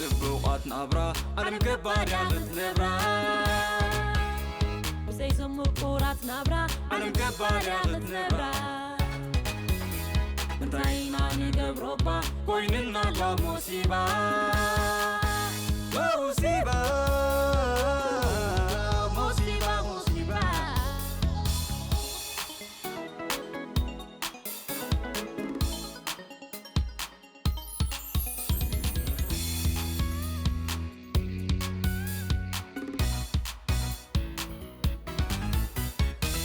ጽቡቓት ናብራ ዓለም ገባር እያ ክትነብራ። ብዘይ ዘምቁራት ናብራ ዓለም ገባር እያ ክትነብራ። እንታይ ኢና ንገብሮ እባ ኮይንና ኣላ ሞሲባ። ሞሲባ፣ ሞሲባ፣ ሞሲባ።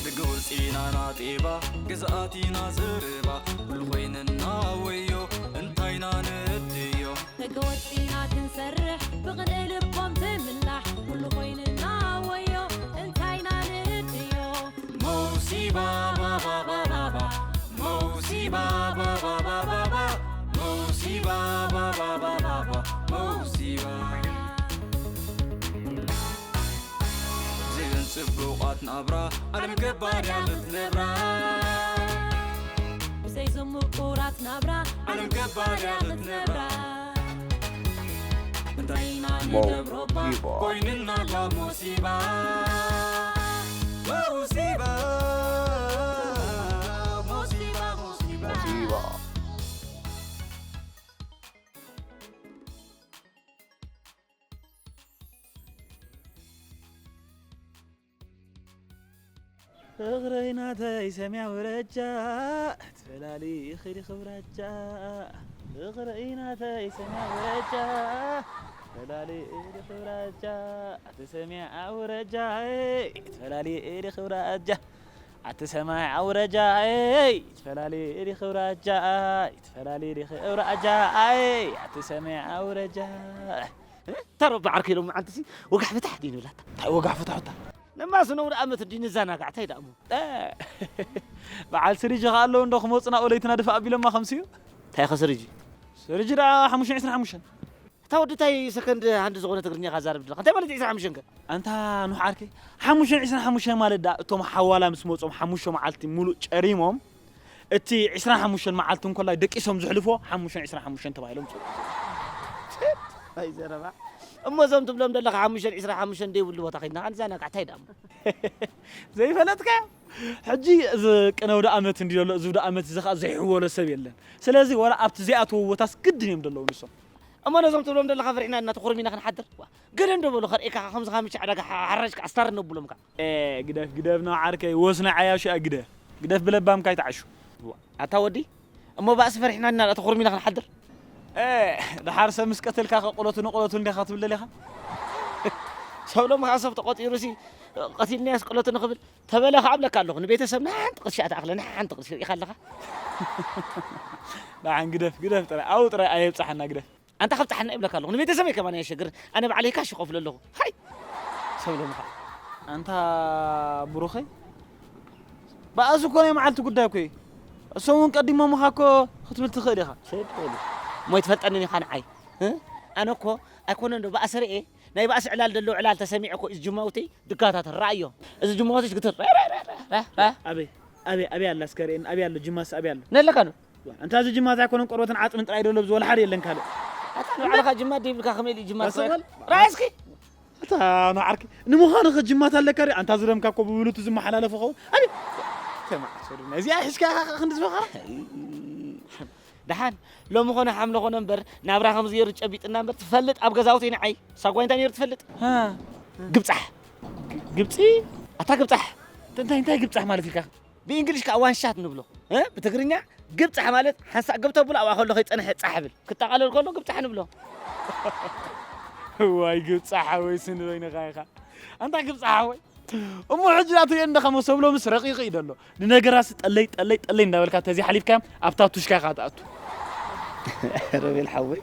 ደገ ወፂና ናጤባ ግዝኣቲና ዘረባ ኩሉ ኮይንና ወዮ እንታይና ንእድዮ። ደገ ወፂና ክንሰርሕ ብቕንኢ ልቦም ትምላሕ ኩሉ ኮይንና ወዮ እንታይና ንእድዮ። ሞሲባ ባባባባባ ሞሲባ ባባባባባ ሞሲባ ባባባባባ ሞሲባ። ብዘይን ጽቡቓት ናብራ ዓለም ገባር እያ ክትነብራ። ብዘይ ዘምቁራት ናብራ ዓለም ገባር እያ ክትነብራ። እንታይ ኢና ንገብሮ እባ ኮይንና ኣላ ሞሲባ። ሞሲባ፣ ሞሲባ፣ ሞሲባ። ሞሲባ። ፍቕረይ ናተይ ሰምያ ወረጃ ትፈላሊ ኺዲ ኽብራጃ። ፍቕረይ ናተይ ሰምያ ወረጃ ትፈላሊ ኺዲ ኽብራጃ። ኣቲ ሰምያ ኣውረጃ ትፈላሊ ኺዲ ኽብራጃ። ኣቲ ሰማይ ኣውረጃ ትፈላሊ ኺዲ ኽብራጃ ትፈላሊ ኺዲ ኽብራጃ። ኣቲ ሰምያ ኣውረጃ። ተረባ ዓርከይ ሎም መዓልትሲ ወጋሕ ፍታሕ ድዩ ንብላታ? እንታይ ወጋሕ ፍታሕ ፍታሕ? ነማስ ነውሪ ኣመት እንዲ ንዘናጋዕ እንታይ ደኣ እሞ? በዓል ስሪጂ ከኣ ኣለዉ እንዶ ክመጹ ናብኡ ለይትና ድፋእ ኣቢሎማ ከምስዩ። እንታይ ኢኻ ስሪጂ? ስሪጂ ደኣ ሓሙሽተ ዕስራን ሓሙሽተን። እታ ወዲ እንታይ ሰከንድ ሃንድ ዝኾነ ትግርኛ ኢኻ ዛረብ ዘለኻ? እንታይ ማለት ዕስራን ሓሙሽተን ከ? ኣንታ ኑሕ ዓርከይ፣ ሓሙሽተ ዕስራን ሓሙሽተን ማለት ደኣ እቶም ሓዋላ ምስ መጾም ሓሙሽተ መዓልቲ ሙሉእ ጨሪሞም እቲ ዕስራን ሓሙሽተን መዓልቲ እንኮላይ ደቂሶም ዝሕልፎ ሓሙሽተ ዕስራን ሓሙሽተን ተባሂሎም ይጽውዑ። ኣይ ዘረባ። እሞ እዞም ትብሎም ዘለኻ ሓሙሽተ ዕስራን ሓሙሽተን ደይብሉ ቦታ ከይድና ክንዘናጋዕ እንታይ ደኣ እሞ? ዘይፈለጥካ? ሕጂ እዚ ቅነ ኣውደ ኣመት እንዲ ዘሎ፣ እዚ ኣውደ ኣመት እዚ ኸኣ ዘይሕወሎ ሰብ የለን። ስለዚ ወላ ኣብቲ ዘይኣተዎ ቦታስ ግድን እዮም ዘለዉ ንሶም። እሞ ነዞም ትብሎም ዘለኻ ፈሪሕና እና ተኾርሚና ክንሓድር? ዋ፣ ገለ እንዶ በሉ ከርእየካ ከምዚ ካምቻ ዕዳጋ ሓ-፣ ሓራጅ ከኣ ስታር ነብሎም ከኣ። ኤ፣ ግደፍ፣ ግደፍ፣ ናብ ዓርከይ፣ ወስና ዓያሹ እያ፣ ግደፍ። ግደፍ ብለባምካ ኣይትዓሹ። ዋ፣ ኣታ ወዲ፣ እሞ ባእሲ ፈሪሕና እና ተኾርሚና ክንሓድር? ኤ፣ ደሓር ሰብ ምስ ቀተልካ ከ ቅለቱ ንቅለቱ እንዲኻ ትብል ደሊኻ? ሰብ ሎም ከኣ ሰብ ተቆጢሩሲ፣ ቀቲልናያስ ቅለቱ ንኽብል ተበለ ከኣ እብለካ ኣለኹ። ንቤተሰብ ንሓንቲ ቅርሺ ኣትኣኽለ፣ ንሓንቲ ቅርሺ ርኢኻ ኣለኻ? ደሓን ግደፍ፣ ግደፍ ጥራይ፣ ኣብኡ ጥራይ ኣየብጽሓና፣ ግደፍ። ኣንታ ከብጽሓና ይብለካ ኣለኹ። ንቤተሰበይ ከማን ኣየሸግርን። ኣነ ባዕለይ ካሽ እኸፍሎ ኣለኹ። ሃይ! ሰብ ሎም ከኣ። ኣንታ ብሩኸይ፣ ብኣዚ እኮ ናይ መዓልቲ ጉዳይ እኮ እዩ። እሶም እውን ቀዲሞምኻ እኮ ክትብል ትኽእል ኢኻ። ሰድ በሉ። እሞ ኣይትፈልጠንን ኢኻ ንዓይ። እ? ኣነ እኮ ኣይኮነን ዶ ብኣሰ ርኤ፣ ናይ ብኣሲ ዕላል ደሎ ዕላል ተሰሚዐ እኮ እዚ ጅማውቲ ድጋታት ረኣዮ። እዚ ጅማውቲ ግትር ረ-፣ ረ-፣ ረ-፣ ረ-፣ ረ-፣ ኣበይ? ኣበይ? ኣበይ ኣላ እስከ ርእየን? ኣበይ ኣሎ? ጅማስ ኣበይ ኣሎ? ነለካ ዶ? ዋ፣ እንታ እዚ ጅማት ኣይኮነን ቆርበትን ዓጽምን ጥራይ ደሎ፣ ኣብዚ ወላ ሓደ የለን ካልእ። ኣታ ንባዕልኻ ጅማት ደይብልካ ከመይ ኢሉ ጅማት ኣሰበል? ርኣይ እስኪ። ኣታ ንዓርኪ፣ ንምዃኑ ኸ ጅማት ኣለካ ድዩ? ኣንታ ዝደምካ እኮ ብብሉቱ ዝመሓላለፍ ኸውን። ኣበይ? ተማዕሶ ድማ እዚኣ ሒዝካ ኢኻ ክንዲ ዝበኻ? ደሓን፣ ሎሚ ኾነ ሓምለ ኾነ እምበር፣ ናብራ ከም ዝገይሩ ጨቢጥና እምበር፣ ትፈልጥ ኣብ ገዛውቲ ንዓይ፣ ሳጓ እንታይ ነይሩ ትፈልጥ? ሃ። ግብጻሕ። ግ-፣ ግብጺ? ኣታ ግብጻሕ። እንታይ፣ እንታይ ግብጻሕ ማለት ኢልካ? ብእንግሊሽ ከኣ ዋን ሻት ንብሎ። እ? ብትግርኛ ግብጻሕ ማለት ሓንሳእ ግብ ተብሎ ኣብኣ ከሎ ከይጸንሐ ጻሕ ብል። ክጠቓለል ከሎ ግብጻሕ ንብሎ። እዋይ ግብጻሕ ሓወይ ስኒ በይንኻ ኢኻ። ኣንታ ግብጻሕ ሓወይ። እሞ ሕጂ ኣቶ የንደኻ መሰብሎ ምስ ረቂቕ እዩ ደሎ። ንነገራሲ ጠለይ፣ ጠለይ፣ ጠለይ እንዳበልካ ተዘይሓሊፍካዮም ኣብታ ቱሽካ ኢኻ ትኣቱ። ሮቤል ሓወይ፣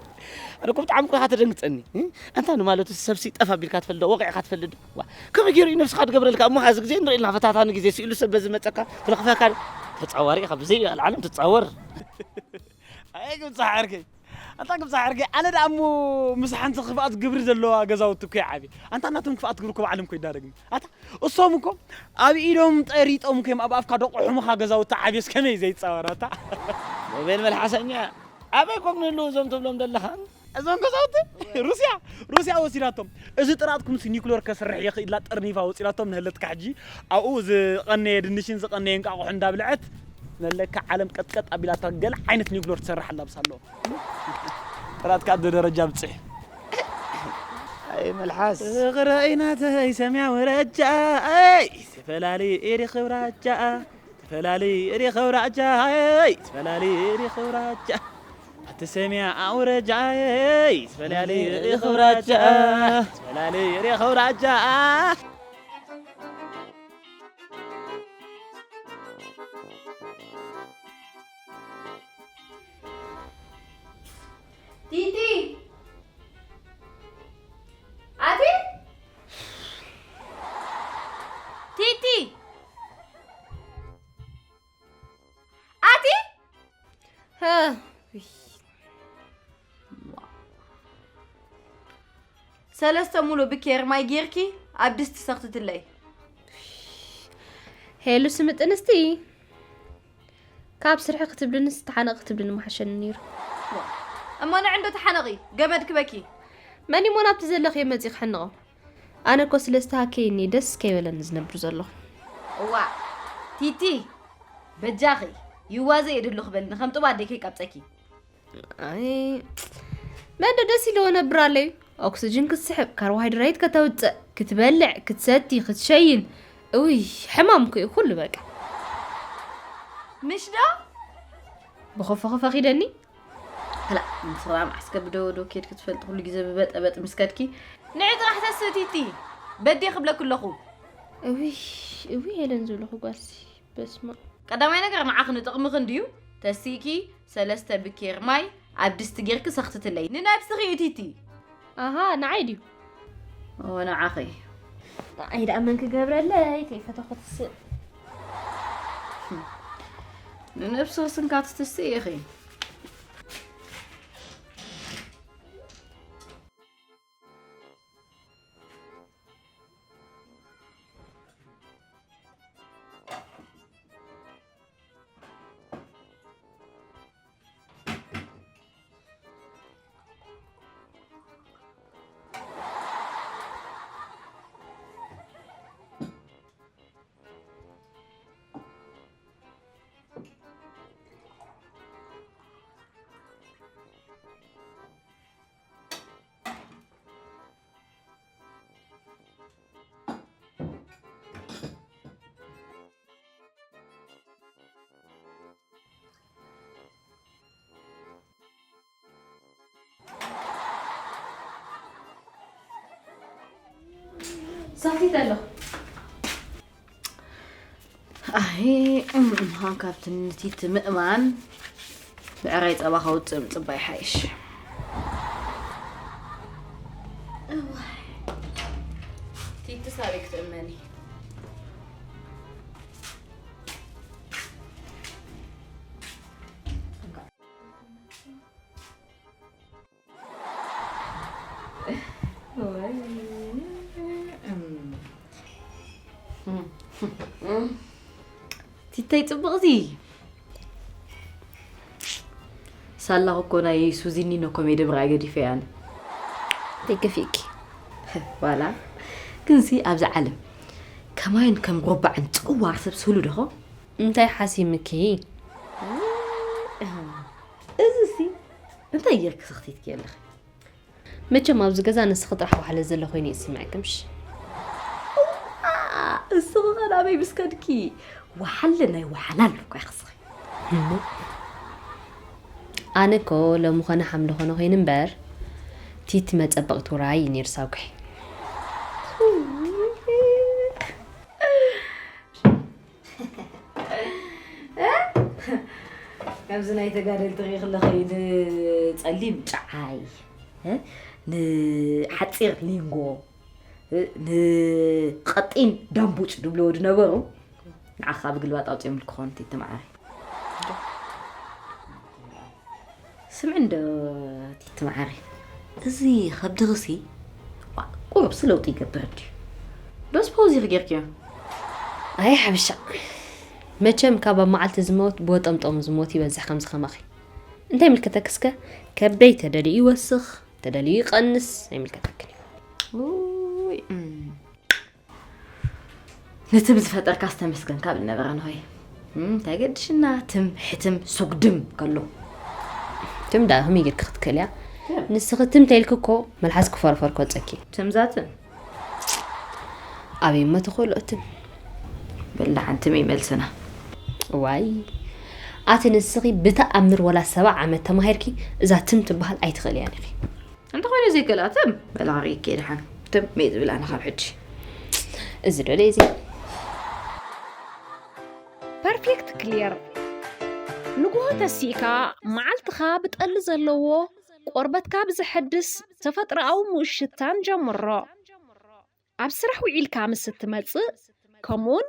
ኣነ እኮ ብጣዕሚ እኮ ኢኻ ተደንግጸኒ። እ? ኣንታ ንማለቱ ሰብሲ ጠፍ ኣቢልካ ትፈልጥ ዶ? ወቂዕካ ትፈልጥ ዶ? ዋ፣ ከመይ ገይሩ እዩ ነብስኻ ትገብረልካ? እሞ ኸዚ ግዜ ንርኢ ኣለና፣ ፈታታኒ ግዜ ስኢሉ ሰብ በዚ መጸካ፣ ክለኽፈካ ዶ? ተጻዋሪ ኢኻ፣ ብዘይ ኣልዓለም ትጻወር። ኣይ፣ ግብጻሕ ዓርከይ። ኣንታ ግብጻሕ ዓርከይ፣ ኣነ ደኣ እሞ ምስ ሓንቲ ክፍኣት ግብሪ ዘለዋ ገዛውቲ እኮ ይዓቢ። ኣንታ ናቶም ክፍኣት ግብሪ እኮ ባዕሎም እኮ ይዳረግኒ። ኣታ፣ እሶም እኮ ኣብ ኢዶም ጠሪጦም እኮ እዮም ኣብ ኣፍካ ደቑሑምኻ ገዛውቲ ዓብዮስ ከመይ ዘይጻወር ኣታ? ሮቤል መልሓሰኛ፣ ኣበይ ኮም ንህልው እዞም ትብሎም ዘለኻ? እዞም ገዛውቲ ሩስያ ሩስያ ወሲዳቶም። እዚ ጥራጥኩም ሲ ኒክሎር ከስርሕ የኽእላ ጠርኒፋ ወፂላቶም ንህለትካ ሕጂ ኣብኡ ዝቐነየ ድንሽን ዝቐነየ እንቃቑሑ እንዳብልዐት ነለካ ዓለም ቀጥቀጥ ኣቢላታ ገለ ዓይነት ኒክሎር ትሰርሕ ኣላ ብሳሎ። ጥራትካ ኣብ ደረጃ ብፅሕ። ኣይ መልሓስ። ፍቕረይ ናተይ ሰምያ ወረጃ ኣይ ተፈላለየ ኤሪ ክብራጃ ተፈላለየ ኤሪ ክብራጃ ኣይ ተፈላለየ ኤሪ ክብራጃ ኣቲ ሰምያ ኣውረጃ ኣይ ተፈላለየ ኤሪ ክብራጃ ተፈላለየ ኤሪ ክብራጃ ቲቲ ኣቲ ቲቲ ኣቲ ሰለስተ ሙሉ ብኬር ማይ ጌርኪ ኣብ ድስቲ ሰኽትትለይ። ሄሉ ስምጥንስቲ ካብ ስርሒ ክትብልንስ ተሓነቂ ክትብልኒ ምሓሸኒ ነይሩ። እሞ ንዕንዶ ተሓነቂ ገመድ ክበኪ። መን እሞ ናብቲ ዘለኽዮ መፂ ክሕንቆ? ኣነ እኮ ስለ ዝተሃከየኒ ደስ ከይበለኒ ዝነብር ዘለኹ። እዋ ቲቲ በጃኺ ይዋዘ የድሎ ክበልኒ ከም ጥባ ኣደይ ከይቀብፀኪ። ኣይ መን ዶ ደስ ኢልዎ ነብር ኣለዩ። ኦክስጅን ክትስሕብ፣ ካርቦሃይድሬት ከተውፅእ፣ ክትበልዕ፣ ክትሰቲ፣ ክትሸይን። እውይ ሕማም እኮ እዩ ኩሉ በቃ። ምሽ ዶ? ብኸፎ ኸፈኺደኒ። ክላ ንስራ መዓስከ ብደወዶ ኬድ ክትፈልጥ ኩሉ ግዜ ብበጠበጥ ምስ ከድኪ። ንዒ ጥራሕ ተስቲቲ በዴ ክብለክ ኣለኹ። እውይ እውይ ሄለን ዝብለኹ ጓልሲ በስማ። ቀዳማይ ነገር ንዓኺ ንጥቕምኺ እንድዩ። ተሲእኪ ሰለስተ ብኬር ማይ ኣብ ድስቲ ጌርኪ ሰኽትትለይ ንነብስኺ እዩ ቲቲ። ኣሃ ንዓይ ድዩ? እወ ንዓኺ። ንዓይ ደኣ መን ክገብረለይ ከይፈተኹ ትስእ። ንነብስኺ ስንካ ትትስእ ኢኺ። ሰኺት ኣለኹ። ኣይ እምሃ ካብቲ ንቲቲ ምእማን ብዕራይ ጸባ ከውጽእ ምጽባይ ሓይሽ። እዋይ። ቲቲ ሳበይ ክትእመኒ? ቲተይ ጽቡቕ እዚ ሳላኹ እኮ ናይ ሱዚኒ ኖ ኮሜዲ ብርኣ ገዲፈ ያነ። ደገፊእኪ። ዋላ ግንሲ ኣብዚ ዓለም ከማይን ከም ጎባዕን ጸዋር ሰብ ስሉ ደኾ? እንታይ ሓሲምኪ? እዚ ሲ እንታይ ጌርኪ ሰኽቲትኪ ኣለኺ? መቸም ኣብዚ ገዛ ንስኺ ጥራሕ ዋሕለ ዘሎ ኮይኑ ይስምዐኪ ምሽ? እዋ፣ እስኺ ኸ ናበይ ምስ ከድኪ? ዋሓለ ናይ ዋሓላ ኣሎ እኳ ይኽስኺ። እሞ ኣነ እኮ ሎሚ ኾነ ሓምለ ኾነ ኮይኑ እምበር ቲቲ መጸበቕቲ ውራይ እዩ ነይሩ ሳጉሒ። ከምዚ ናይ ተጋደልቲ ሪኢ ከለኺ ንጸሊም ጨዓይ፣ እ፣ ንሓጺር ሊንጎ፣ እ፣ ንቐጢን ዳምቡጭ ድብልዎ ድነበሩ፣ ንዓኻ ብግልባጥ ኣውጺኦምልኪ ክኾኑ ቲቲ መዓረይ። ስምዒ እንዶ ቲቲ መዓረይ፣ እዚ ከብድኺሲ ዋ፣ ቁሩብሲ ለውጢ ይገብር እንድዩ። ዶስ ፖውዝ ኢኺ ጌርክዮ? ኣይ ሓበሻ፣ መቸም ካብ ኣብ መዓልቲ ዝሞት ብወጠምጠሙ ዝሞት ይበዝሕ ከምዚ ከማኺ። እንታይ ይምልከተኪ እስከ? ከብደይ ተደልዩ ይወስኽ፣ ተደልዩ ይቐንስ፣ ኣይምልከተክን እዩ። ውይ፣ እም። ንትም ዝፈጠርካ ዝተመስገንካ ብል ነበረ ንሆይ። እም፣ እንታይ ገድሽና ትም፣ ሕትም፣ ሱግድም ከሎ። ትም ዳ ከመይ ጌርክ ክትክእል እያ? ትም። ንስኺ ትም ተይልኪ እኮ መልሓስ ክፈርፈር ክወፀኪ። ትም ዛትም። ኣበይ እሞ ተኸእሎ ትም? በላ ሓንቲ መይ መልስና። ዋይ። ኣቲ ንስኺ ብተኣምር ወላ ሰብዓ ዓመት ተማሂርኪ እዛ ትም ትበሃል ኣይትኽእልያን ኢኺ። እንተኾይኑ ዘይከልኣትም በላሪ ከይድሓን ትም መይ ዝብል ኣነ ካብ ሕጂ። እዚ ዶ ደይ እዚ። ፐርፌክት ክሊር። ንግሆ ተሲእካ መዓልትኻ ብጠሊ ዘለዎ ቆርበትካ ብዘሐድስ ተፈጥሮኣዊ ምውሽታን ጀምሮ። ኣብ ስራሕ ውዒልካ ምስ እትመጽእ፣ ከምኡውን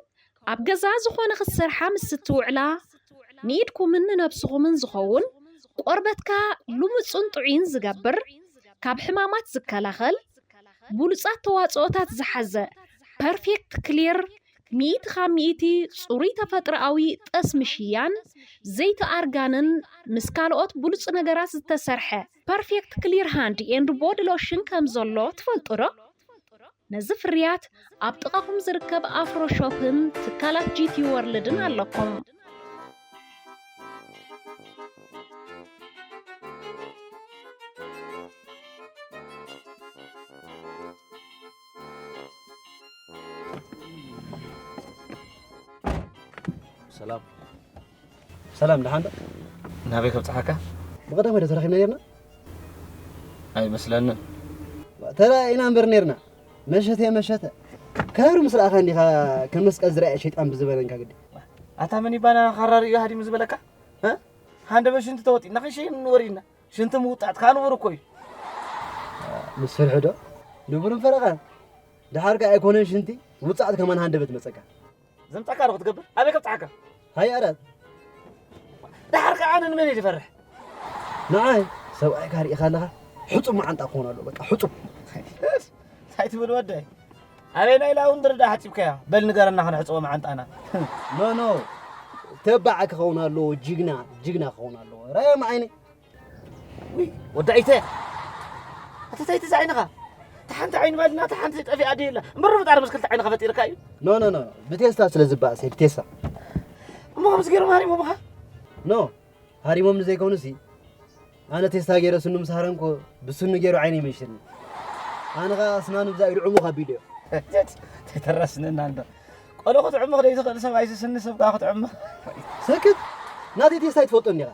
ኣብ ገዛ ዝኾነ ክትሰርሓ ምስ እትውዕላ፣ ንኢድኩምን ንነብስኹምን ዝኸውን ቆርበትካ ልሙጽን ጥዑይን ዝገብር፣ ካብ ሕማማት ዝከላኸል፣ ብሉጻት ተዋጽኦታት ዝሓዘ ፐርፌክት ክሊር፣ ሚእቲ ካብ ሚእቲ ጽሩይ ተፈጥሮኣዊ ጠስሚ ሽያን ዘይቲ ኣርጋንን ምስ ካልኦት ብሉጽ ነገራት ዝተሰርሐ ፐርፌክት ክሊር ሃንድ ኤንድ ቦዲ ሎሽን ከም ዘሎ ትፈልጡ ዶ? ነዚ ፍርያት ኣብ ጥቓኹም ዝርከብ ኣፍሮ ሾፕን ትካላት ጂ ቲ ወርልድን ኣለኩም። ሰላም። ሰላም፣ ደሓን ዶ? ናበይ ከብጽሓካ? ብቐዳማይ ዶ ተራኺብና ነርና? ኣይመስለንን። ተራኢና እምበር ነርና። መሸተ መሸተ። ከሩ ምስ ረኣኻ እንዲኻ ከም መስቀል ዝረኣየ ሸይጣን ብዝበለንካ ግዲ። ኣታ መን ይባና ካራ ርእዩ ሃዲሙ ዝበለካ? እ? ሃንደበት ሽንቲ ተወጢና ክንሸይን ወሪድና። ሽንቲ ምውጣጥ ከዓ ንቡር እኮ እዩ። ምስ ፍርሒ ዶ? ንቡርን ፈረቓን። ደሓር ከኣ ኣይኮነን ሽንቲ፣ ውጻእት ከማን ሃንደበት መጸካ። ዘምጻካ ዶ ክትገብር? ኣበይ ከብጽሓካ? ሃይ ኣራት። ደሓር ከኣ ኣነ ንመን እየ ዝፈርሕ? ንዓይ ሰብኣይካ ርኢኻ ኣለኻ? ሕጹብ መዓንጣ ክኾን ኣለዎ፣ በቃ ሕጹብ። እንታይ ትብል ወደይ? ኣበይ ናይ ላውንድሪ ዳ ሓጺብካያ? በል ንገረና ከነሕጽቦ መዓንጣና። ኖ ኖ። ተባዕ ክኸውን ኣለዎ፣ ጅግና፣ ጅግና ክኸውን ኣለዎ። ራዮም ዓይነይ። ውይ ወዲ ኣይተ ኣተታይቲ ዝዓይንኻ ተሓንቲ ዓይኒ ባልና ተሓንቲ ጠፊኣ ኣደ የላ እምበር ምጣር ምስ ክልተ ዓይንኻ ፈጢርካ እዩ። ኖ ኖ ኖ። ብቴስታ ስለ ዝበኣሰ ብቴስታ። እሞ ከምዚ ገይሮም ሃሪሞምኻ? ኖ ሃሪሞም ንዘይኮኑሲ ኣነ ቴስታ ገይረ ስኑ ምስ ሃረምኮ ብስኑ ገይሩ ዓይነይ መሽርኒ። ኣነ ኸዓ ስናኑ ብዛ ኢዱ ዕሙኽ ኣቢሉዮ። ተይተራስነና እንዶ ቆሎ ክትዕሙኽ ደይትኽእል ሰብ ኣይስስኒ ሰብ ከዓ ክትዕሙኽ። ሰክት ናተይ ቴስታ ኣይትፈልጦ እንዲኻ።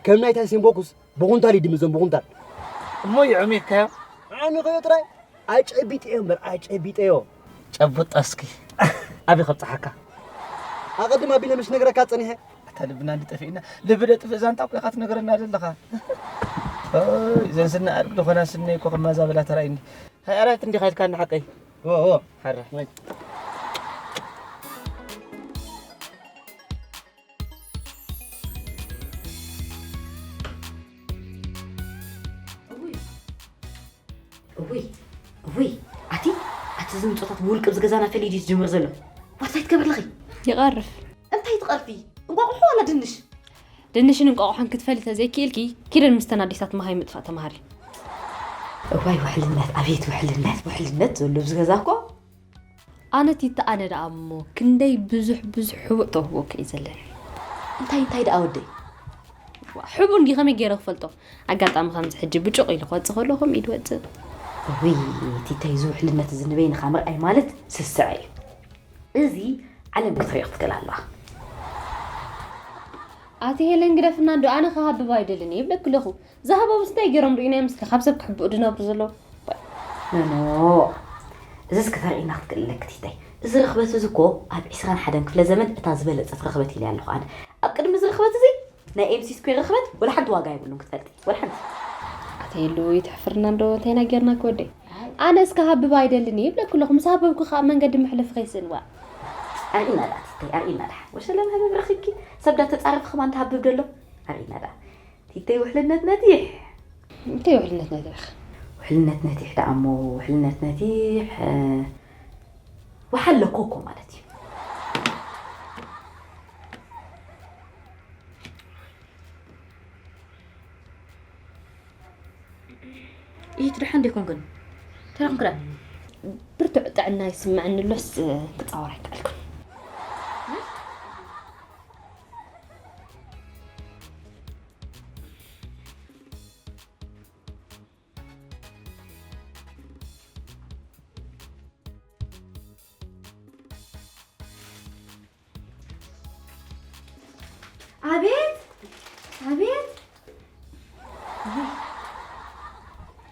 ከም ናይ ታይሲን ቦኩስ ብኹንታል ይድምዞም ብኹንታል። እሞ ይዕሚካዮ። ዓሚኸዮ ጥራይ ኣይጨቢጠዮ እምበር ኣይጨቢጠዮ። ጨብጦ እስኪ ኣበይ ከብፅሓካ። ኣቐድም ኣቢለ ምሽ ነግረካ ፀኒሐ። ኣታ ልብና እንዲጠፊእና ልቢ ደጥፍእ ዛንታ እኮ ኢኻ ትነግረና ዘለኻ። ኦይ፣ እዘን ስኒ ኣድግ ዝኾና ስነይ እኮ ከማዛበላ ተራእይኒ። ሃይ ኣራት እንዲኻ ኢልካኒ ሓቀይ። ዎ ዎ። ሓራ። እውይ እውይ ኣቲ ኣቲ ዝምፆታት ብውልቅብ ዝገዛና ፈሊዩ ድዩ ዝጅምር ዘሎ? ዋት እንታይ ትገብር ኣለኺ? ይቐርፍ። እንታይ ትቐርፊ? እንቋቑሖ ዋላ ድንሽ? ድንሽን እንቋቑሖን ክትፈሊ ተዘይክኢልኪ ኪደን ምስተን ኣዴታት መሃይ ምጥፋእ ተምሃሪ። እዋይ ውሕልነት ኣቤት ውሕልነት ውሕልነት ዘሎ ብዝገዛ እኮ ኣነ ቲቲ ኣነ ደኣ እሞ ክንደይ ብዙሕ ብዙሕ ሕቡእ ተውህቦ ከዩ ዘለኒ። እንታይ እንታይ ደኣ ወደይ? ሕቡእ እንዲ ከመይ ገይረ ክፈልጦ? ኣጋጣሚ ከምዚ ሕጂ ብጩቕ ኢሉ ክወጽእ ከሎ ከምኡ ኢሉ ወጽእ። እውይ ቲተይ እዚ ውሕልነት እዚ ንበይንኻ ምርኣይ ማለት ስስዐ እዩ። እዚ ዓለም ክትሪኦ ክትክእል ኣለዋ። ኣቲ ሄለን ግደፍና እንዶ ኣነ ክሃብብ ኣይደልን እየ ይብለኪ ኣለኹ። ዝሃበቡስ እንታይ ገይሮም ርኢናዮም እስከ ካብ ሰብ ክሕብኡ ድነብሩ ዘለዉ። ኖኖ እዝስ ክተርእይና ክትክእል ኣለኪ ቲተይ። እዚ ርኽበት እዚ እኮ ኣብ ዒስራን ሓደን ክፍለ ዘመን እታ ዝበለጸት ርኽበት ኢለ ኣለኹ ኣነ። ኣብ ቅድሚ እዚ ርኽበት እዚ ናይ ኤምሲ ስኩዌር ርኽበት ወላ ሓንቲ ዋጋ የብሉን ክትፈልጢ። ወላ ሓንቲ። ኣተይ ሉይ ተሕፍርና እንዶ እንታይ ኢና ጌርናኪ ወደይ? ኣነ እስከ ሃብብ ኣይደልን እየ ይብለኪ ኣለኹ። ምስ ሃበብኩ ከዓ መንገዲ መሕለፊ ከይስእን ዋእ። ኣርእይና ደኣ ቲተይ ኣርእይና ደሓ። ወሸለ መህበብ ረኺብኪ ሰብ ዳተጻረፈ ከማን ትሃብብ ደሎ። ኣርእይና ደኣ። ቲተይ ውሕልነት ነቲሕ። እንታይ ውሕልነት ነቲሕ? ውሕልነት ነቲሕ ደኣ እሞ ውሕልነት ነቲሕ እ፣ ወሓለ ኮኮ ማለት እዩ። ድሓን ዶ ይኮንክን? እንታይ ደኣ ኮንክን? ብርቱዕ ጥዕና ይስምዐኒ ኣሎስ፣ ክጻወር ኣይከኣልኩን። ኣቤት! ኣቤት!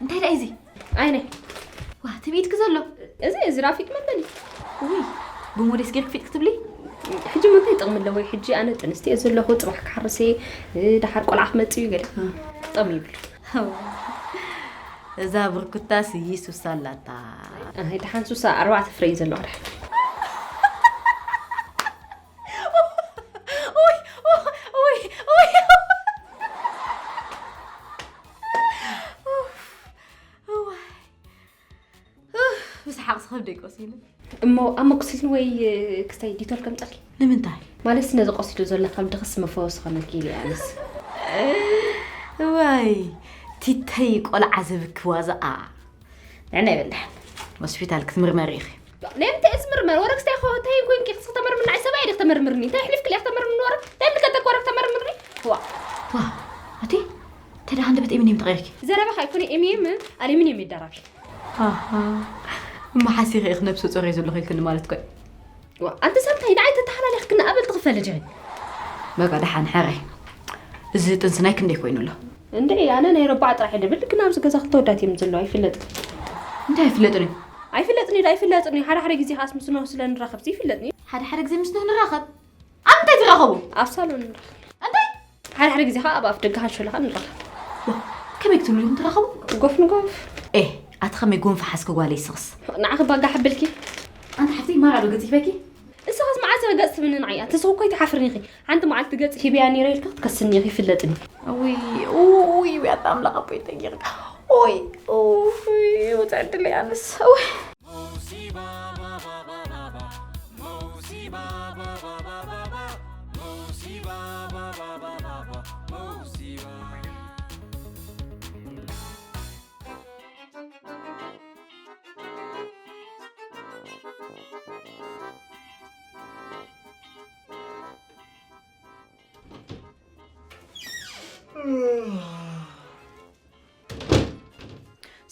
እንታይ ደኣ እዚ? ኣይነ። ዋ፣ ትብኢትኪ ዘሎ። እዚ፣ እዚ ራፊቅ መበሊ። ውይ፣ ብሞዴስ ጌርኪ ፊጥ ክትብሊ? ሕጂ ሞ እንታይ ጥቕሚ ኣለዎ? ሕጂ ኣነ ጥንስቲ እየ ዘለኹ፣ ጽባሕ ክሓርስ እየ፣ እ፣ ደሓር ቆልዓ ክመጽእ እዩ ገለ። እ። ጥቕሚ ይብሉ። እዛ ብርኩታስ እይ ሱሳ ኣላታ። ኣይ፣ ደሓን ሱሳ ኣርባዕተ ፍረ እዩ ዘለዋ ደሓን። ኡይ፣ ኡይ፣ ኡይ፣ ኡይ። ኡፍ፣ እዋይ። ኡፍ፣ ብሰሓቕ ዝኸብደይ ቆሲሉ። እሞ ኣሞክሲሊን ወይ ክስታይ ዲቶል ከምጸልኪ? ንምንታይ? ማለት ነዚ ቆሲሉ ዘሎ ካብ ድኽስ መፈወሲ ከመኪ ኢለ ኣነስ። እዋይ፣ ቲተይ ቆልዓ ዘብኪ ዋዛኣ። ንዕና ይበል ደሓን። ሆስፒታል ክትምርመሪ ኢኺ። ናይ ምንታይ እየ ዝምርመር? ወረ ክስታይ ኮ-፣ እንታይ ኮይንኪ? ክስ ክተመርምርኒ? ኣይ ሰብኣይ ድየ ክተመርምርኒ? እንታይ ኣሕሊፍክለይ ክተመርምርኒ? ወረ እንታይ ምልከተኪ ወረ ክተመርምርኒ? ዋ። ዋ። ኣቲ፣ እንታይ ደኣ ሃንደበት ኤምንየም ተቐይርኪ? ዘረባ ከይኮነ ኤምንየም ኣሉሚንየም ይዳራቢ። ኣሃ። እሞ ሓሲኺ ኢኺ ነብሰ ጾር እየ ዘለኹ ኢልክኒ ማለት ኮይ? ዋ፣ ኣንቲ ሳንታይ ንዓይ ተተሓላሊኽክኒ ኣበል ትኽፈሊ ዲኺ? በቃ ደሓን ሕራይ። እዚ ጥንሲ ናይ ክንደይ ኮይኑ ኣሎ? እንድዒ፣ ኣነ ናይ ረቡዓ ጥራሕ እየ ድብል፣ ግን ኣብዚ ገዛ ክልተ ኣወዳት እዮም ዘለዉ፣ ኣይፍለጥን። እንታይ ኣይፍለጥን እዩ? ኣይፍለጥን እዩ፣ ኣይፍለጥን እዩ። ሓደ ሓደ ግዜ ከኣስ ምስ ነሁ ስለ ንራኸብ ዘይፍለጥን እዩ። ሓደ ሓደ ግዜ ምስ ነሁ ንራኸብ? ኣብ ምንታይ ትራኸቡ? ኣብ ሳሎን ንራኸብ። እንታይ? ሓደ ሓደ ግዜ ከኣ ኣብ ኣፍ ደገ ሃንሾላ ከኣ ንራኸብ። ዋ፣ ከመይ ክትብሉ ኢኹም ትራኸቡ? ጎፍ ንጎፍ። ኤ፣ ኣቲ ከመይ ጎንፊ ሓዝኪ ጓለይ ስኽስ? ንዓኺ ባጋ ሓብልኪ? ኣንቲ ሓፍተይ ማራ ዶ ገጺፈኪ? እስኻስ መዓስ ኢኺ ገጽ ትብኒ ንዓይ? ኣቲ ስኽ እኮ ኣይትሓፍርን ኢኺ። ሓንቲ መዓልቲ ገጽ ሂበያ ነይረ ኢልካ ክትከስኒ ኢኺ፣ ይፍለጥኒ። ውይ፣ ውይ፣ ውይ፣ ኣታ ኣምላኽ ኣቦይ ተጌርካ። ውይ፣ ውይ፣ ውፅዕ ዕድለይ ኣነስ። ውይ።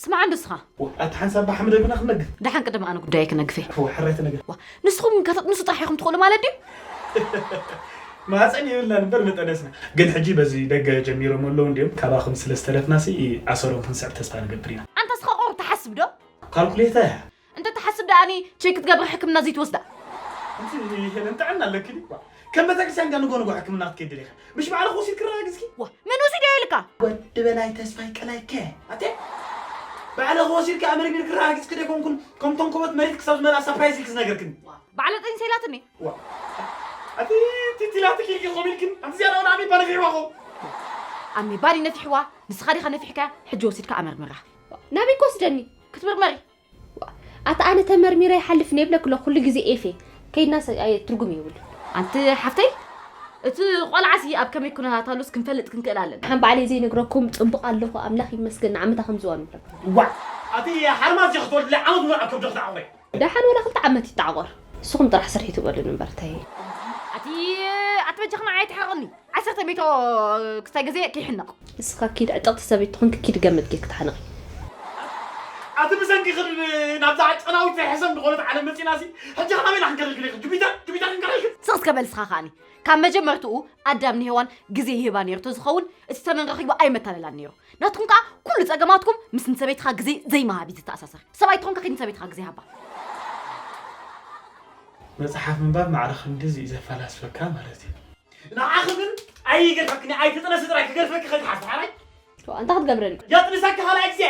ስማዕ እንዶ እስኻ። ዋ፣ ኣቲ ሓንሳብ ብሓመድ ኣይኮና ክነግፍ። ደሓን ቅድም ኣነ ጉዳይ ክነግፍ እየ። ዋ፣ ሕራይ ተነግር። ዋ፣ ንስኹም ከፈጥንሱ ጥራሕ ኢኹም ትኽእሉ ማለት ድዩ? ማህፀን የብልናን እምበር መጠነስና። ግን ሕጂ በዚ ደገ ጀሚሮም ኣለዉ እንድዮም። ካባኹም ስለ ዝተረፍናሲ ኣሰሮም ክንስዕብ ተስፋ ንገብር ኢና። ኣንታ እስኻ ቁሩብ ትሓስብ ዶ? ካልኩሌተር እያ። እንተ ትሓስብ ደኣኒ ቼክ ክትገብሪ ሕክምና ዘይትወስዳ? ኣንቲ ሄለን ጥዕና ኣለኪ ድዩ? ዋ፣ ከም ቤተክርስትያን ጋር ንጎ ንጎ ሕክምና ክትከይዲ ኢኻ። ምሽ ባዕልኺ ወሲድኪ ክረጋግጽኪ? ዋ፣ መን ወሲዱ ኢልካ? ወዲ በላይ ተስፋይ ቀላይከ። ኣቴ? ባዕልኺ ወሲድኪ ኣመርሚርኪ ክረጋግጽኪ ደይኮንኩን፣ ከም ተንኮበት መሬት ክሳብ ዝመልኣ ሳፕራይዝ ኢልኪ ዝነገርክኒ። ዋ፣ ባዕላ ጠኒሰ ኢላትኒ። ዋ። ኣቲ ቲቲላትኪ ኢልኪ ኮሚልክን፣ ኣንቲ ዝያዳ እውን ኣሜባ ነፊሕዋ ኸው። ኣሜባ ድዩ ነፊሕዋ? ንስኻ ዲኻ ነፊሕካ? ሕጂ ወሲድካ ኣመርምራ። ናበይ ክወስደኒ? ክትምርመሪ። ኣታ ኣነ ተመርሚረ ይሓልፍ ነይብለክ ኣሎ ኩሉ ግዜ ኤፌ። ከይድና ሰ-፣ ኣየ፣ ትርጉም የብሉ። ኣንቲ ሓፍተይ፣ እቲ ቆልዓሲ ኣብ ከመይ ኩነታት ኣሉስ ክንፈልጥ ክንክእል ኣለና። ሓን ባዕለይ ዘይነግረኩም ጽቡቕ ኣለኹ፣ ኣምላኽ ይመስገን፣ ንዓመታ ከም ዝዋን ይብለኩም። ዋ፣ ኣቲ ሓርማዝ ኢኺ ክትወልድለይ ዓመት ሙሉእ ኣብ ከብድኺ ተዓቑረ። ደሓን ወላ ክልተ ዓመት ይተዓቖር። ንስኹም ጥራሕ ስርሒ ትበሉን እምበር፣ እንታይ? ኣቲ፣ ኣቲ በጃኺ ንዓይ ኣይትሕረቕኒ። ዓሰርተ ሜትሮ ክስታይ ግዜ ከይሕነቕ። ንስኻ ኪድ ዕጥቕቲ ሰበይቲ ትኾንኪ ኪድ ገመድ ጌርኪ ተሓነቒ። ኣቲ ብሰንኪ ክድ ናብዛ ጨናዊት ናይ ሕሰም ዝኾነት ዓለም መጺናሲ፣ ሕጂ ኸ ናበይ ኢና ክንከልክል ኢኺ? ጁፒተር፣ ጁፒተር ክንከልክል? ስቕ እስከ በል እስኻ ከኣኒ። ካብ መጀመርትኡ ኣዳም ንሄዋን ግዜ ይህባ ነይሩ ተዝኸውን፣ እቲ ተመን ረኺቡ ኣይመታለላን ነይሩ። ናትኩም ከኣ ኩሉ ጸገማትኩም ምስ ንሰበይትኻ ግዜ ዘይምሃብ እዩ ዝተኣሳሰር። ሰብኣይ ተኾንካ ኪድ ንሰበይትኻ ግዜ ሃባ። መጽሓፍ ምንባብ ማዕረ ክንድዚ እዩ ዘፈላስፈካ ማለት እዩ። ንዓኺ ግን ኣይገድፈክን፣ ኣይትጥነሲ ጥራይ ክገድፈኪ ከይትሓስቢ ሓራይ። ዋ፣ እንታይ ክትገብረኒ? የጥንሰኪ ካልኣይ ግዜ።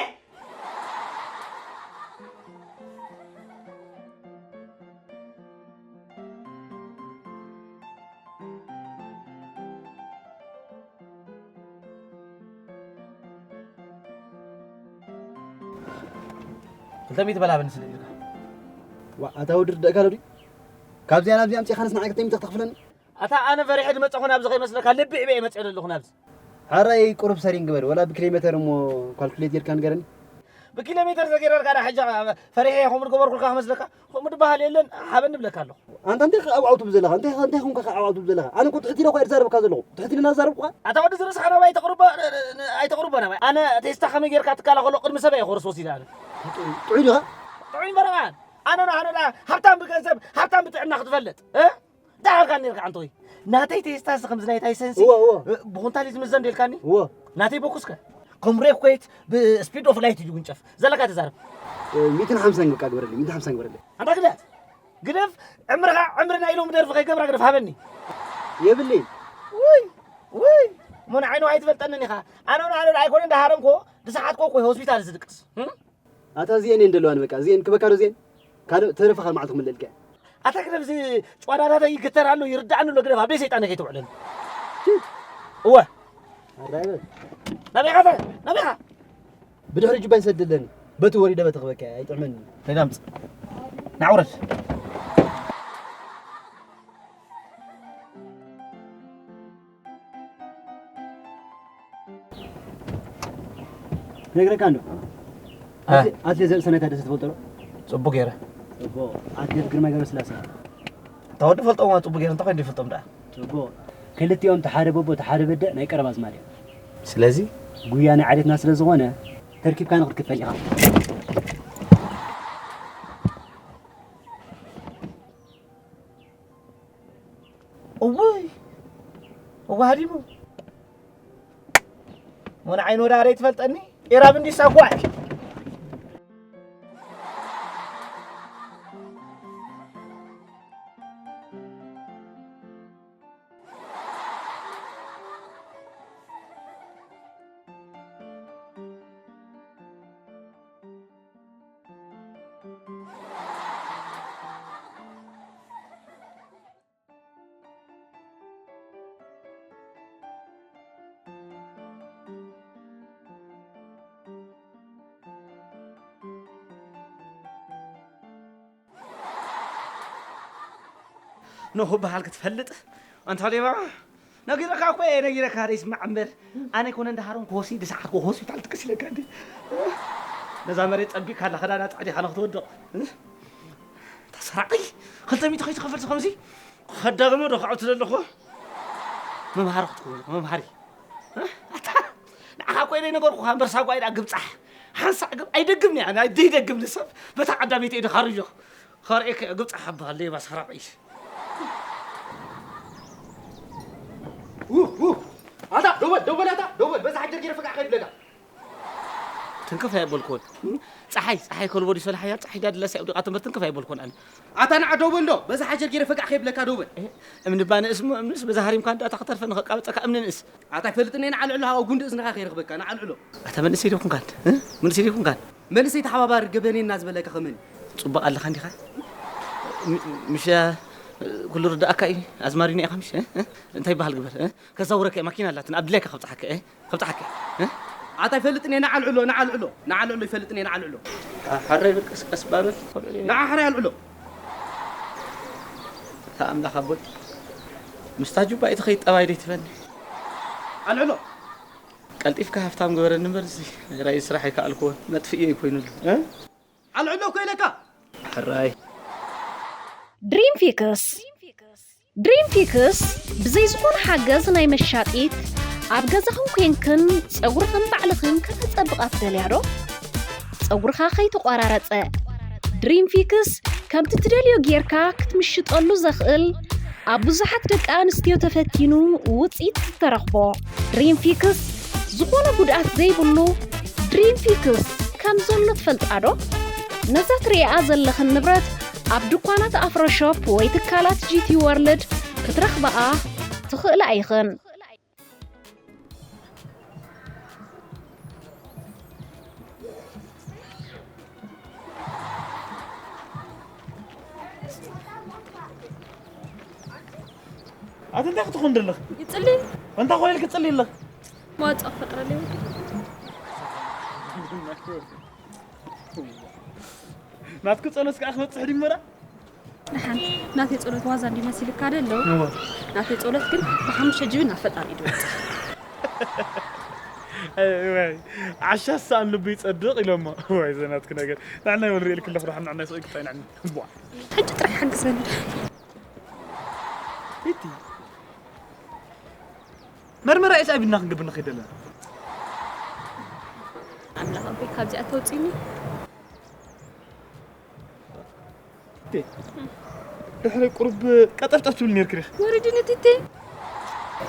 ክልተ ሚእቲ በል ሃበኒ ስለ ኢልካ። ዋ፣ ኣታ ወዲ ርዳእካ ዶ ድዩ? ካብዚኣ ናብዚኣ ኣምጺእካንስ ንዓይ ክልተ ሚእቲ ክተኽፍለኒ? ኣታ ኣነ ፈሪሐ ዝመጸኹ ናብዚ ከይመስለካ ልቢ ዕበ እየ መጽእ ዘለኹ ናብዚ። ሓራይ ቁሩብ ሰሪን ግበር፣ ወላ ብኪሎ ሜተር እሞ ኳልኩሌት ጌርካ ንገረኒ። ብኪሎ ሜተር ዘገይረልካ ዳ ሕጂ ፈሪሐ እየ ከምኡ ዝገበርኩልካ ክመስለካ? ከምኡ ዝበሃል የለን፣ ሓበን እብለካ ኣለኹ። ኣንታ እንታይ ከ ኣብኣው ትብል ዘለኻ? እንታይ ከ፣ እንታይ ኮንካ ከ ኣብኣው ትብል ዘለኻ? ኣነ እኮ ትሕት ኢለ እኮ እየ ዝዛረበካ ዘለኹ። ትሕት ኢለና ዝዛረብኩኻ? ኣታ ወዲ ዝርእስኻ ናባይ ኣይተቕርቦ፣ ኣይተቕርቦ ናባይ። ኣነ ቴስታ ከመይ ጌርካ ትከላኸሎ ቅድሚ ሰብ እየ ኮርስ ወሲደ ኣነ። ጥዑይ ዲኻ? ጥዑይ እምበር ኣነ፣ ኣነ ዳ ሃብታም ብገንዘብ፣ ሃብታም ብጥዕና ክትፈልጥ፣ እ? እንታይ ኣልካ ነርካ ዓንቶይ? ናተይ ቴስታስ ከምዚ ናይ ታይሰንሲ እወ፣ እወ። ብኹንታል እዩ ዝምዘን ደልካኒ? እወ። ናተይ ቦኩስከ? ከም ሬኩዌት ብስፒድ ኦፍ ላይት እዩ ዝውንጨፍ። ዘለካ ተዛረብ። እ፣ ሚእትን ሓምሳን በቃ ግበረለይ፣ ሚእትን ሓምሳን ግበረለይ። ኣንታ ግደፍ፣ ግደፍ፣ ዕምርኻ ዕምሪ ናይ ሎሚ ደርፊ ከይገብራ ግደፍ፣ ሃበኒ። የብለይን። ውይ፣ ውይ፣ ሞን ዓይኑ ኣይትፈልጠንን ኢኻ። ኣነ ውን ኣነ ኣይኮነን ዳሃረምኮ፣ ድሰሓትኮ እኮ ሆስፒታል ዝድቅስ። እም? ኣታ እዚኤን እየን ዘለዋን በቃ፣ እዚኤን ክበካ ዶ እዚኤን? ካልእ ተረፈ ካልእ መዓልቲ ክምለልካ እየ። ኣታ ግደፍ፣ እዚ ጨዋዳዳተይ ይግተር ኣሎ፣ ይርዳእኒ ኣሎ፣ ግደፍ፣ ኣብ ደይ ሰይጣን ከይተውዕለኒ። እወ። ኣራይ በል። ናበይ ኢኻ? ናበይ ኢኻ? ብድሕሪ ጁባ ይሰደለኒ። በቲ ወሪደ በቲ ክበካ እየ፣ ኣይጥዕመኒ። ከይዳ ኣምጽእ። ናዕ ውረድ። ነግረካ እንዶ። እ። ኣትሌ-፣ ኣትሌት ዘርእሰናይ ታደሰ ትፈልጦ ዶ? ጽቡቕ ገይረ። ጽቡቕ። ኣትሌት ግርማይ ገብረስላሴ? እታ ወዲ ፈልጦም ጽቡቕ ገይረ፣ እንታይ ኮይኑ ይፈልጦም ደኣ? ጽቡቕ። ክልቲኦም እቲ ሓደ በቦ፣ እቲ ሓደ በደ ናይ ቀረባ ኣዝማድ እዮም። ስለዚ? ጉያ ናይ ዓሌትና ስለ ዝኾነ፣ ተርኪብካ ንኽትክድ ፈሊኻ። እውይ! እወ ሃዲሙ። ሞን ዓይኒ ወዳረይ ትፈልጠኒ? ኤራብ እንዲሳ ጓይ። ኖህ በሃል ክትፈልጥ ኣንታ ሌባ። ነጊረካ እኮ እየ፣ ነጊረካ። ደይ ስማዕ እምበር፣ ኣነ ኮነ እንዳሃሮም ክወሲ ድሰዓት ሆስፒታል ትቅስ ኢለካ እንዴ። ነዛ መሬት ጸቢቕካ ኣላ፣ ክዳና ጻዕዲኻ ንክትወድቕ። ተሰራቂ፣ ክልተ ሚእቲ ከይትኸፈልሲ ከምዚ ከዳግሞ ዶ ክዓውት ዘለኹ? መምሃሪ ክትከውን ኢኹ፣ መምሃሪ። ኣታ፣ ንዓኻ እኮ ኢለ ነገርኩኻ፣ እምበር ሳጓ ኢዳ ግብጻሕ። ሓንሳእ ግብ-፣ ኣይደግምን እያ፣ ናይ-፣ ዘይደግም ንሰብ በታ ቀዳመይቲ ኢድኻ ርዮ። ከርእየካ እየ፣ ግብጻሕ ኣባል ሌባ ሰራቒ። ው፣ ው። ኣታ፣ ደው በል፣ ደው በል፣ ኣታ፣ ደው በል። በዛ ሓጀር ጌረ ፈቃዕ ከይብለካ። ትንክፍ ኣይበልኩዎን። ጸሓይ፣ ጸሓይ ከልቦ ድዩ ሰላሕ እያ? ጸሓይ ዳድላስ እያ ውዲቓቶ እምበር ትንክፍ ኣይበልኩዎን ኣነ። ኣታ ንዓ ደው በል እንዶ፣ በዛ ሓጀር ጌረ ፈቃዕ ከይብለካ ደው በል። እህ፣ እምኒ እባ ንእስ እሞ እምንስ በዛ ሃሪምካ እንዳ እታ ክተርፈ ንኸቃብጸካ እምኒ ንእስ። ኣታ ኣይፈልጥን እየ፣ ንዓ ልዕሎ ሃዋ ጉንዲ እዝንኻ ከይረኽበካ፣ ንዓ ልዕሎ። ኣታ መንእሰይ ዶ ይኹንካን? እ? መንእሰይ ዶ ይኹንካን? መንእሰይ ተሓባባሪ ገበነና ዝበለካ ከመን እዩ? ጽቡቕ ኣለኻ እንዲኻ? ም-፣ ምሽ፣ እ፣ ኩሉ ርዳእካ እዩ። ኣዝማሪኖ ኢኻ ምሽ? እ? እ? እንታይ ይበሃል ግበር? እ? ከዛውረካ እየ፣ ማኪና ኣላትን፣ ኣብ ድላይካ ከብጽሓካ እየ። ከብጽሓካ እየ። እ? ኣታ ኣይፈልጥን እየ፣ ንዓ ልዕሎ፣ ንዓ ልዕሎ። ንዓ ልዕሎ ኣይፈልጥን እየ፣ ንዓ ልዕሎ። ኣ-፣ ሓራይ በል ቀስ ቀስ ባበል። ንዓ ሓራይ ኣልዕሎ። እታ ኣምላኽ ኣቦይ፣ ምስታ ጁባ ኣይትኸይድ ጠባይ ደይትበኒ። ኣልዕሎ። ቀልጢፍካ ሃፍታም ግበረኒ እምበር፣ እዚ ራእይ ስራሕ ኣይከኣልኩዎን፣ መጥፍእዮ እዩ ኮይኑሉ። እ? ኣልዕሎ እኮ ኢለካ። ሕራይ። ድሪም ፊክስ። ድሪም ፊክስ ብዘይ ዝኾነ ሓገዝ ናይ መሻጢት፣ ኣብ ገዛኽን ኮንክን ጸጉርኽን ባዕልኽን ከተጸብቓ ትደልያ ዶ? ጸጉርኻ ከይተቋራረጸ። ድሪም ፊክስ ከምቲ ትደልዮ ጌርካ ክትምሽጠሉ ዘኽእል፣ ኣብ ብዙሓት ደቂ ኣንስትዮ ተፈቲኑ ውጽኢት ዝተረኽቦ። ድሪም ፊክስ ዝኾነ ጉድኣት ዘይብሉ ድሪም ፊክስ ከም ዘሎ ትፈልጣ ዶ? ነዛ ትርእይኣ ዘለኽን ንብረት ኣብ ድኳናት ኣፍሮ ሾፕ ወይ ትካላት ጂ ቲ ወርልድ ክትረኽብኣ ትኽእላ ኢኽን። ኣቲ እንታይ ክትኾን ደለኽ? ይጽሊ። እንታይ ኮይል ክጽሊ ኣለኽ? መዋጽኦ ክፈጥረለይ። ናትኪ ጸሎት ከኣ ክበጽሕ ድዩ እምበራ? ደሓን፣ ናተይ ጸሎት ዋዛ እንዲ መሲልካ ደሎ። እወ። ናተይ ጸሎት ግን ብሓሙሽተ ጅብን ናብ ፈጣሪ እዩ ድወጽእ። ወይ ዓሻ ሳን ልቡ ይጸድቕ ኢሎሞ። ወይ ዘናትክ ነገር። ንዓና ይወል ሪእልክ ኣለኹ፣ ንዓና ይስቕ ይቅጣይ ንዓና። ቧ። ሕጂ ጥራይ ሓግዘኒ። እቲ መርመራ ኤች ኣይ ቪ እና ክንገብር ንኸይድ ኣለና። ኣምላኽ ኣቦይ ካብዚኣ ተውፅኒ። ቴ፣ ድሕሪ ቁሩብ ቀጠፍጠፍ ትብል ነርክ ዲኺ? ወሪድኒ ቲቲ።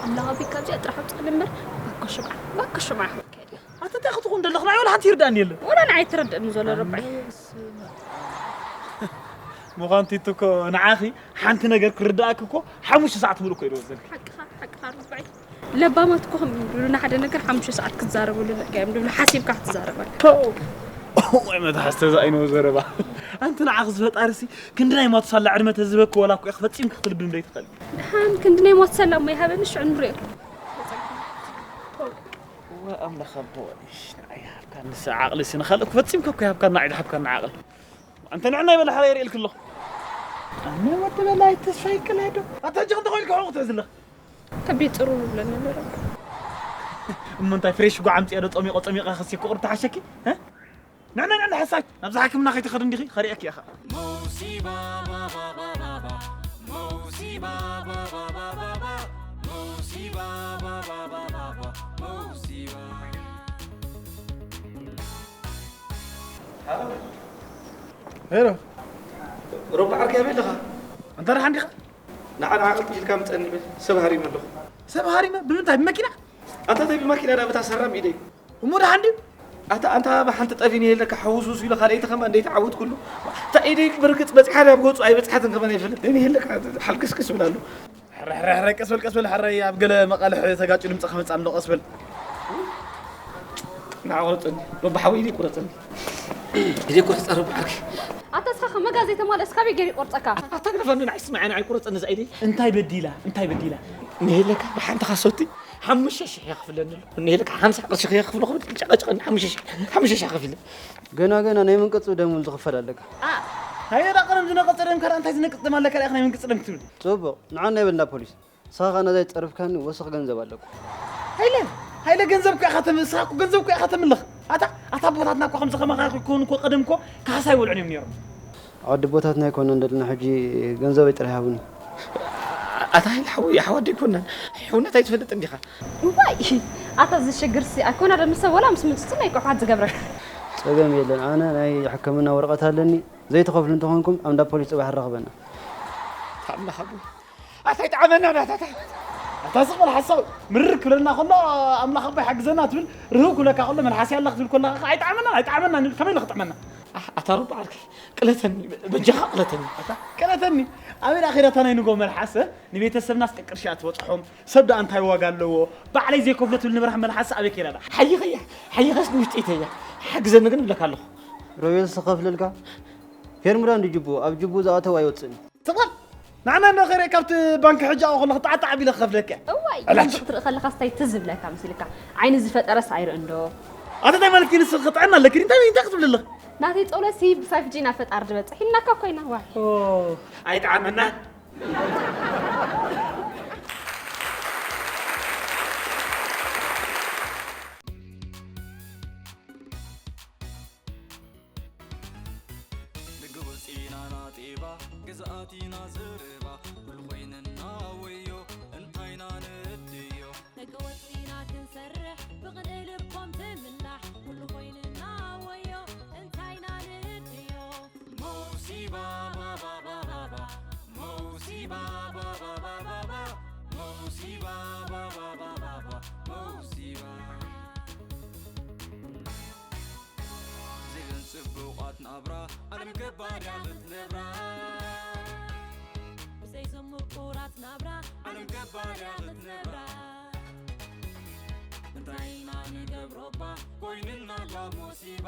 ኣምላኽ ኣቦይ ካብዚኣ ጥራሕ ውፅእኒ እምበር ባኮ ሽምዓ፣ ባኮ ሽምዓ ክብል ከይድ እየ። ኣታ እንታይ ክትኾን ደለኽ? ንዓይ ወላ ሓንቲ ይርዳእኒ የለን። ወላ ንዓይ ትረድእኒ ዘሎ ረባዒ። ምዃን ቲቲ እኮ ንዓኺ ሓንቲ ነገር ክርዳእክ እኮ ሓሙሽተ ሰዓት ሙሉእ እኮ እዩ ዝወስደልኪ። ሓቅኻ፣ ሓቅኻ ረባዒ። ለባማት እኮ ከም ድብሉና ሓደ ነገር ሓሙሽተ ሰዓት ክትዛረበሉ ንርካ እዮም ድብሉ ሓሲብካ ክትዛረበሉ። ወይ መትሓዝ ተዛኢኖ ዘረባ። ኣንቲ ንዓኺ ዝፈጣርሲ ክንዲ ናይ ማቱሳላ ዕድመ ተዝበኪ ወላ እኮ ኢኺ ፈጺምኪ ክትልቢ እንደይትኽእል። ደሓን ክንዲ ናይ ማቱሳላ እሞ ይሃበኒ ሽዑ ንሪኦ። ወይ ኣምላኽ ኣቦ፣ እሽ፣ ንዓይ ሃብካኒ ስ-፣ ዓቕሊ ሲ ንኻልእ እኮ ፈጺምካ እኮ ይሃብካና፣ ኣይድሓብካና ዓቕሊ። ኣንተ ንዕና ይበላ ሓራ የርእልክ ኣለኹ። ኣነ ወዲ በላይ ተስፋ ይቅላዶ። ኣታ ሕጂ ክንተ ኮይልካ ሕቑ ትሕዝለኽ? ከቢድ ጽሩ ይብለኒ ነይሩ። እሞ እንታይ ፍሬሽ ጓዕ ኣምጽያ ዶ ጸሚቖ ጸሚቐ ከሲ ክቑር ተሓሸኪ? እ? ንዕና ንዕና ሓሳይ ናብዛ ሕክምና ከይትኸድ እንዲኺ ኸሪአኪ ኢኻ። ሄሎ ሮባ ዓርከይ ኣበይ ኣለኻ? ኣንታ ደሓን ዲኻ? ንዓ ንዓ ቅልጥ ኢልካ ምጸኒ በል። ሰብ ሃሪመ ኣለኹ። ሰብ ሃሪመ? ብምንታይ? ብመኪና? ኣንታ እንታይ ብማኪና ዳ በታ ሰራም ኢደይ። እሞ ደሓን ድዩ? ኣታ ኣንታ ብሓንቲ ጠፊኒ የለካ ሓውሱስ ኢሉ ካልኣይቲ ከማ እንደይተዓወትኩሉ። እታ ኢደይ ብርግጽ በጺሓ ዳ ኣብ ገጹ ኣይበጽሓትን ከማን ኣይፈልጥን የለካ ሓልክስክስ ብላ ኣሎ። ሕረ ሕረ ሕረ ቀስ በል ቀስ በል ሕረ ኣብ ገለ መቃልሕ ተጋጩ ድምፂ ከመፃ ኣሎ ቀስ በል። ንዓ ቁረፀኒ ሮባ ሓወይ ኢደይ ቁረፀኒ። ኢደይ ቁረፀ ሮባ ዓርኪ። ኣታ እስኻ ከ መጋ ዘይተማልእስ ካበይ ገይሩ ይቆርፀካ? ኣታ ግደፈኒ ንዓይ ስምዐ ንዓይ ቁረፀኒ እዛ ኢደይ። እንታይ በዲላ እንታይ በዲላ? ንሄለካ ብሓንቲ ካሶቲ ሓሙሽተ ሽሕ የኽፍለኒ ኣሎ ንሄለካ ሓምሳ ቅርሺ ከየኽፍሎ ክብል ጨቀጨቀኒ ሓሙሽተ ሽሕ ሓሙሽተ ሽሕ ከፊለ። ገና ገና ናይ ምንቅጽ ደም እውን ዝኽፈል ኣለካ። ሃየ ዳ ቀደም ዝነቀጸ ደም ካልኣ እንታይ ዝነቅጽ ደም ኣለካ ዳኢኻ ናይ ምንቅጽ ደም ክትብል። ጽቡቕ ንዓና ይበልና ፖሊስ። ንስኻ ከኣ ነዛ ይጸርፍካኒ ወስኽ ገንዘብ ኣለኩ። ሃይለ ሃይለ ገንዘብካ ኢኻ ተም ንስኻ እኮ ገንዘብካ ኢኻ ተምልኽ። ኣታ ኣታ ኣቦታትና እኮ ከምዚ ከማኻ ክኮኑ እኮ ቀደም እኮ ካህሳ ይበልዑን እዮም ነይሮም። ኣደቦታትና ኣይኮናን ደለና ሕጂ ገንዘበይ ጥራይ ሃቡኒ። ኣታ ሃይለ ሓወይ ኣሕዋት ዶ ኣይኮናን? ሕውነት ኣይትፈልጥን ዲኻ? እዋይ ኣታ እዚ ሽግርሲ ኣይኮና ዶ ምስ ሰብ ወላ ምስ ምንጭቲ ናይ ቅሑት ዝገብረካ። ጸገም የለን ኣነ ናይ ሕክምና ወረቐት ኣለኒ ዘይትኸፍሉ እንተኾንኩም ኣብ እንዳ ፖሊስ ጽባሕ ኣራኽበና። ኣታ ኣምላኽ ኣቦይ ኣታ ይጥዓመና ናታታ ኣታ ስቕ በል ሓሳዊ ምርር ክብለና ከሎ ኣምላኽ ኣቦይ ሓግዘና ትብል ርህው ክብለካ ከሎ መልሓስ ያላ ክትብል ከለኻ ኣይጥዓመና ኣይጥዓመና ንብል ከመይ ኢሉ ክጥዕመና ኣታ ረቢ ዓርከይ ቅለተኒ በጃኻ ቅለተኒ ኣታ ቅለተኒ ኣበይ ደኣ ኸይዳ እታ ናይ ንጎ መልሓስ ንቤተሰብናስ ቅቅርሺ እያ ትበፅሖም ሰብ ደኣ እንታይ ዋጋ ኣለዎ ባዕለይ ዘይከፍሎ ትብል ንብርሃን መልሓስ ኣበይ ከይዳ ደኣ ሓይኸያ ሓይኸስ ንውሽጢተያ ሓግዘኒ ግን እብለካ ኣለኹ ሮቤል ስኸፍልልካ ፌርሙራ እንዲ ጅቡ ኣብ ጅቡ ዝኣተው ኣይወፅእን ትቕበል ንዓና እንዶ ከይረ ካብቲ ባንኪ ሕጂ ኣብኡ ከለኹ ጣዕጣዕ ኣቢለ ክኸፍለካ እዋይ ዕላች። ገንዘብ ክትርኢ ከለኻስ እንታይ ትዝ ዝብለካ መሲልካ ዓይኒ ዝፈጠረስ ኣይርእን ዶ ኣታ እንታይ ማለት እዩ ንስኺ ጥዕና ኣለኪ እንታይ እንታይ ክትብሊ ኣለኺ ናተይ ጸሎትሲ ብሳይፍጂ ናብ ፈጣሪ ዝበጽሕ ኢልናካ እኮ ኢና ዋይ ኣይጥዓመና ንግወፂና ናጤባ ግዝኣቲና ዘረባ ኩሉ ኮይንና ወዮ እንታይና ንእድዮ ነግወፂና ክንሰርሕ ብቕንኢ ልቦም ትምላሕ ኩሉ ኮይንና ወዮ እንታይና ንእድዮ መውሲባ ባባባባባ መውሲባ ባባባባባ መውሲባ ባባባባባ መውሲባ ዘይብለን ጽቡቓት ናብራ ዓለም ገባር እያ ክትነብራ ብዘይዞም ምቁራት ናብራ ዓለም ገባር እያ ክትነብራ እንታይ ኢና ንገብሮ እባ ኮይንና ኣሎ ሙሲባ